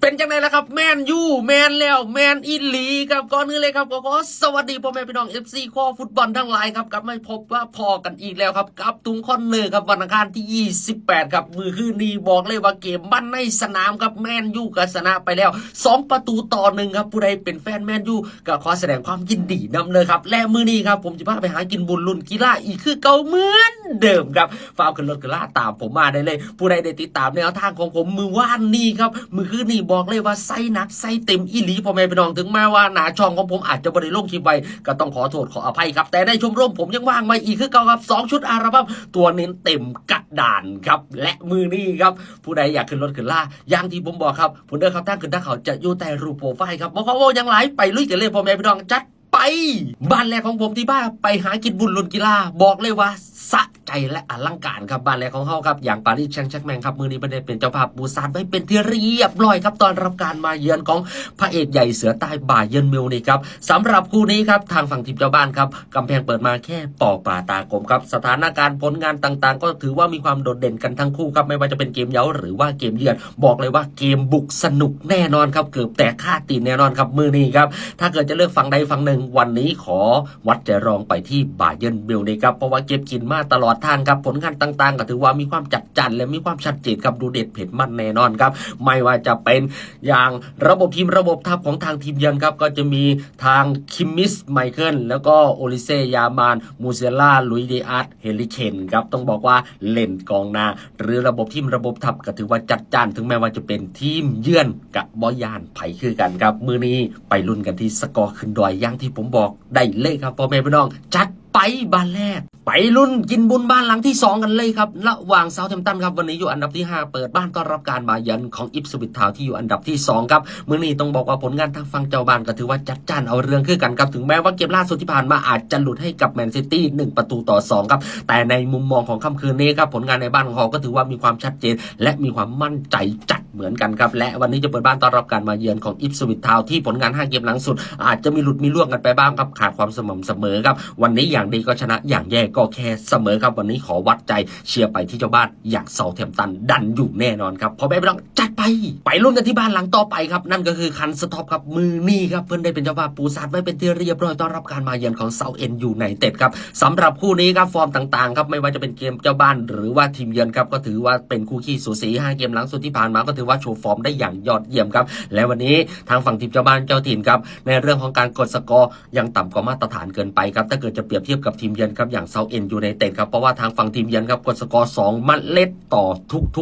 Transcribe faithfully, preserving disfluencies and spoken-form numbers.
เป็นจังได๋ล่ะครับ แมนยู แมนแล้ว แมนอีหลีครับ ก่อนอื่นเลยครับ ก็ขอสวัสดีพ่อแม่พี่น้อง เอฟซี คอฟุตบอลทั้งหลายครับ กลับมาพบว่าพ้อกันอีกแล้วครับ กับตุงคอนเนอร์ครับ วันอังคารที่ ยี่สิบแปด ครับ มื้อคืนนี้บอกเลยว่าเกมมันในสนามครับ แมนยูก็ชนะไปแล้ว สองประตูต่อหนึ่งครับ ผู้ใดเป็นแฟนแมนยูก็ขอแสดงความยินดีนำเลยครับ และมื้อนี้ครับ ผมจะพาไปหากินบุญรุ่นกีฬาอีกคือเก่าเหมือนเดิมครับ ฟ้าวขึ้นรถขึ้นลาตามผมมาได้เลย ผู้ใดได้ติดตามแนวทางของผมมื้อวานนี้ครับ มื้อคืนนี้บอกเลยว่าใส่หนักใส่เต็มอีหลีพ่อแม่พี่น้อง ถึงแม้ว่าหน้าช่องของผมอาจจะบ่ได้ลงคลิปไว้ ก็ต้องขอโทษขออภัยครับ แต่ในชมรมผมยังว่างไว้อีกคือเก่าครับ สองชุดอัลบั้ม ตัวเน้นเต็มกระดานครับ และมื้อนี้ครับ ผู้ใดอยากขึ้นรถขึ้นลา อย่างที่ผมบอกครับ ผมเดินเข้าทางขึ้นทางเขาจะอยู่ใต้รูปโปรไฟล์ครับ บ่ขอเว้าหยังหลาย ไปลุยกันเลยพ่อแม่พี่น้อง จัดไป บ้านแรกของผมที่พาไปหากินบุญรุ่นกีฬา บอกเลยว่าสะใจและอลังการครับ บ้านแรกของเฮาครับ อย่างปารีสแซงต์แชร์กแมงครับ มื้อนี้เพิ่นได้เป็นเจ้าภาพปูซานไว้เป็นที่เรียบร้อยครับ ต้อนรับการมาเยือนของพระเอกใหญ่เสือใต้ บาเยิร์นมิวนิกครับ สำหรับคู่นี้ครับ ทางฝั่งทีมเจ้าบ้านครับ กำแพงเปิดมาแค่ปอป่าตากลมครับ สถานการณ์ผลงานต่างๆ ก็ถือว่ามีความโดดเด่นกันทั้งคู่ครับ ไม่ว่าจะเป็นเกมเย้าหรือว่าเกมเยือน บอกเลยว่าเกมบุกสนุกแน่นอนครับ เกือบแตกคาตีนแน่นอนครับ มื้อนี้ครับ ถ้าเกิดจะเลือกฝั่งใดฝั่งหนึ่ง วันนี้ขอวัดใจรองไปที่บาเยิร์นมิวนิกครับ เพราะว่าเก็บกินมาตลอดทางครับ ผลงานต่างๆ ก็ถือว่ามีความจัดจ้านและมีความชัดเจนครับ ดูเด็ดเผ็ดมันแน่นอนครับ ไม่ว่าจะเป็นอย่างระบบทีมระบบทัพของทางทีมเยือนครับ ก็จะมีทางคิมมิช ไมเคิล แล้วก็โอลิเซ่ ยามาน มูเซล่า ลุยดิอาส แฮร์รี่ เคนครับ ต้องบอกว่าเล่นกองหน้า หรือระบบทีมระบบทัพก็ถือว่าจัดจ้าน ถึงแม้ว่าจะเป็นทีมเยือนก็บ่ย้านไผคือกันครับ มื้อนี้ไปลุ้นกันที่สกอร์ขึ้นดอย อย่างที่ผมบอกได้เลยครับพ่อแม่พี่น้อง จัดไปบ้านแรก ไปลุ้นกินบุญบ้านหลังที่สองกันเลยครับ ระหว่างเซาท์แฮมป์ตันครับ วันนี้อยู่อันดับที่ห้า เปิดบ้านต้อนรับการมาเยือนของอิปสวิชทาวน์ที่อยู่อันดับที่สองครับ มื้อนี้ต้องบอกว่าผลงานทางฝั่งเจ้าบ้านก็ถือว่าจัดจ้านเอาเรื่องคือกันครับ ถึงแม้ว่าเกมล่าสุดที่ผ่านมาอาจจะหลุดให้กับแมนซิตี้ หนึ่งประตูต่อสองครับ แต่ในมุมมองของค่ำคืนนี้ครับ ผลงานในบ้านของเขาก็ถือว่ามีความชัดเจน และมีความมั่นใจจัดเหมือนกันครับ และวันนี้จะเปิดบ้านต้อนรับการมาเยือนของอิปสวิชทาวน์ที่ผลงานห้าเกมหลังสุด อาจจะมีหลุดมีร่วงกันไปบ้างครับ ขาดความสม่ำเสมอครับ วันนี้อย่างดีก็ชนะ อย่างแย่ก็แค่เสมอครับ วันนี้ขอวัดใจเชียร์ไปที่เจ้าบ้านอย่างเซาท์แฮมป์ตัน ดันอยู่แน่นอนครับ พ่อแม่พี่น้อง จัดไป ไปลุ้นกันที่บ้านหลังต่อไปครับ นั่นก็คือคันสต็อปครับ มื้อนี้ครับ เพิ่นได้เป็นเจ้าภาพปูซานไว้เป็นที่เรียบร้อยต้อนรับการมาเยือนของเซาท์เอนยูไนเต็ดครับ สำหรับคู่นี้ครับ ฟอร์มต่างๆครับ ไม่ว่าจะเป็นเกมเจ้าบ้านหรือว่าทีมเยือนครับ ก็ถือว่าเป็นคู่ขี้สูสี ห้าเกมหลังสุดที่ผ่านมาก็ถือว่าโชว์ฟอร์มได้อย่างยอดเยี่ยมครับ และวันนี้ทางฝั่งทีมเจ้าบ้านเจ้าถิ่นครับ ในเรื่องของการกดสกอร์ยังต่ำกว่ามาตรฐานเกินไปครับ ถ้าเกิดจะเปรียบเทียบกับทีมเยือนครับ อย่างเซาท์เอนยูไนเต็ดครับ เพราะว่าทางฝั่งทีมเยือนครับ กดสกอร์สองเม็ดต่อทุกๆ